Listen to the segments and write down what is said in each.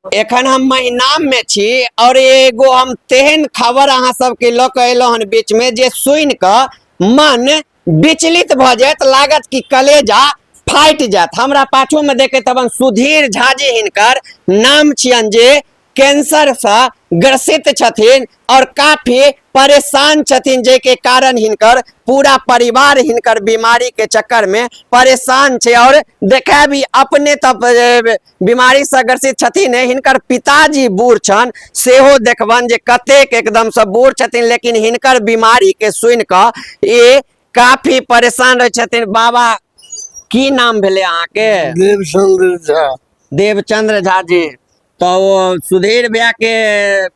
एखन हम महिनाम में छी और एगो हम तेहन खबर अहाँ सबके लऽ कऽ एलहुँ हन बीच में जे सुनि कऽ मन विचलित भऽ जायत, लागत कि कलेजा फाटि जायत। हमरा पाछू में देखैत हवन सुधीर झा जी, हिनकर नाम छियन, जे कैंसर से ग्रसित छथिन और काफी परेशान छथिन, जाहिके कारण हिनकर पूरा परिवार हिनकर बीमारी के चक्कर में परेशान छै। और देखाबी भी अपने तब बीमारी से ग्रसित छथिन, हिनकर पिताजी बूढ़ छन, सेहो देखबन जे कतेक एकदम से बूढ़ छथिन, लेकिन हिनकर बीमारी के सुनि कऽ ई काफी परेशान रहै छथिन। बाबा, की नाम भेलै अहाँके? देवचंद्र झा। देवचंद्र झा जी, तो ओ सुधीर भैया के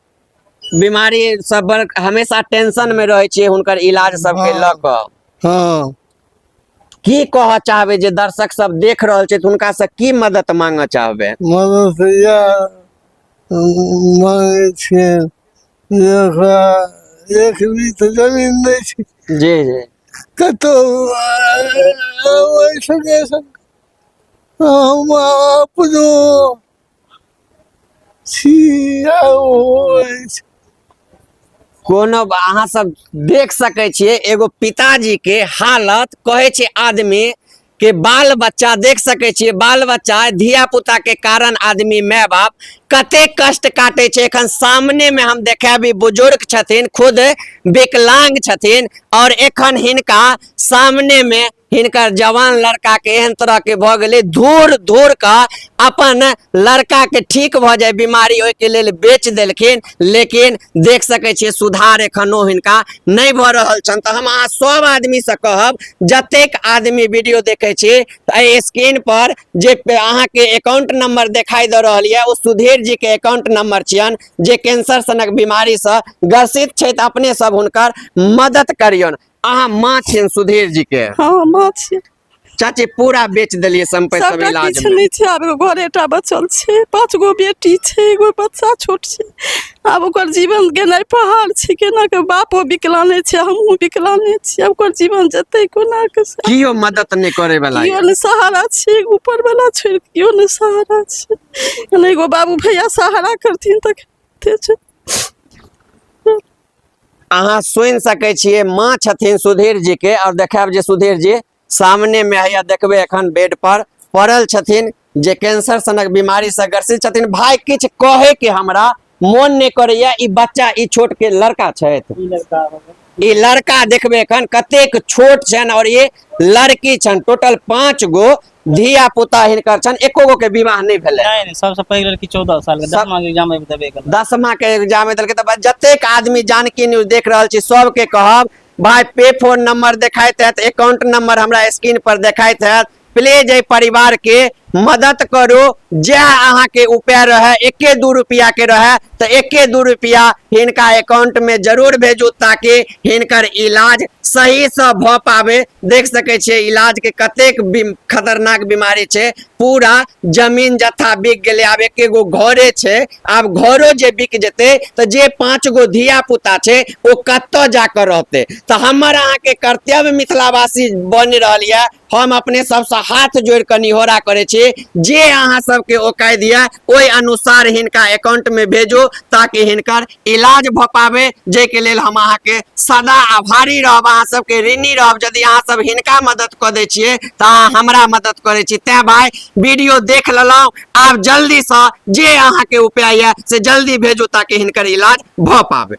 बीमारी सब बड़ हमेशा टेंशन में रहै छियै हुनकर इलाज सबके लऽ कऽ। हाँ। की कहऽ चाहबै जे दर्शक सब देख रहल छै, हुनका से की मदद मांगऽ चाहबै? मदद इएह मांगै छियै जे ओकरा एक बीत जमीन दै छै। जी जी कतहु ओहि सङ्गे सङ्ग हम अपनो छी आ ओहो अछि। कोनो अहाँ सब देख सकै छियै एगो पिताजी के हालत। कहै छै आदमी के बाल बच्चा, देख सकै छियै बाल बच्चा धिया पुता के कारण आदमी माय बाप कते कष्ट काटे छै। एखन सामने में हम देखाबी, बुजुर्ग छथिन, खुद विकलांग छथिन और एखन हिनका सामने में हिनकर जवान लड़का के एहन तरह के भऽ गेलै, धूर धूर का अपन लड़का के ठीक भऽ जाय बीमारी ओहिके लेल बेच देलखिन, लेकिन देख सकै छियै सुधार एखनो हिनका नहि भऽ रहल छनि। तऽ हम अहाँ सब आदमीसँ कहब, जतेक आदमी वीडियो देखै छी, तऽ एहि स्क्रीन पर जे अहाँके अकाउंट नंबर देखाई दऽ रहल यऽ, ओ सुधीर जी के अकाउंट नंबर छियनि, जे कैंसर सनक बीमारीसँ ग्रसित छथि। अपने सब हुनकर मदद करियौन। अहाँ माँ छियनि सुधीर जी के? हाँ, माँ छियै। चाची, पूरा बेच देलियै संपत्ति सब सबटा इलाज किछु में? नहि छै आब, एगो घरेटा बचल छै। 5 गो बेटी छै, एगो बच्चा छोट छै। आब ओकर जीवन गेनाइ पहाड़ छै। केना के बापो विकलाने छै, हमहूँ विकलाने छी, आब ओकर जीवन जेतै कोना के से? कियो मदद नहि करे वाला? केओ नहि सहारा छै, एगो ऊपर वाला छोड़ि केओ नहि सहारा छै। नहि एगो बाबू भैया सहारा करथिन तऽ छै। अहाँ सुनि सकै छियै, माँ छथिन सुधीर जी के और देखायब जे सुधीर जी सामने में हैया, देखबै एखन बेड पर पड़ल छथिन, जे कैंसर सनक बीमारी से ग्रसित छथिन। भाई, किछु कहे के हमरा मोन नहि करैया। ई बच्चा, ई छोट के लड़का छथि, ई लड़का देखबै एखन कतेक छोट छनि और ये लड़की छनि। टोटल 5 गो धिया पुता हिनकर छनि, एको गो के विवाह नहि भेलै। नहि, सबसे पैघ लड़की 14 साल के, 10मा के एग्जाम देबे केलक। 10मा के एग्जाम देलकै। तऽ जतेक आदमी जानकी न्यूज देख रहल छी, सबके कहब भाई, पे फोन नंबर देखाइत हैत, अकाउंट नंबर हमरा स्क्रीन पर देखाइत हैत, प्लीज एहि परिवार के मदद करू। जे अहाँके उपाय रहे, 1-2 रुपया के रहे तऽ 1-2 रुपया हिनका अकाउंट में जरूर भेजू, ताकि हिनकर इलाज सही से भऽ पावे। देख सकै छियै इलाज के कतेक खतरनाक बीमारी छै। पूरा जमीन जत्था बिक गेलै, आब एके गो घरे छै। आब घरो जे बिक जेतै तऽ जे 5 गो धिया पुता छै ओ कतऽ जाकऽ रहतै? तऽ हमर अहाँके कर्तव्य मिथिलावासी बनि रहल यऽ। हम अपने सबसँ हाथ जोड़ि कऽ निहोरा करै छी, जे अहाँ सबके औकादि यऽ ओहि अनुसार हिनका अकाउंट में भेजू, ताकि हिनकर इलाज भऽ पावे, जाहिके लेल हम अहाँके सदा आभारी रहब, अहाँ सबके ऋणी रहब। यदि अहाँ सब हिनका मदद कऽ दै छियै तऽ अहाँ हमरा मदद करै छी। तैं भाई, वीडियो देख लेलहुँ, आब जल्दीसँ जे अहाँके उपाय यऽ से जल्दी भेजू, ताकि हिनकर इलाज भऽ पावे।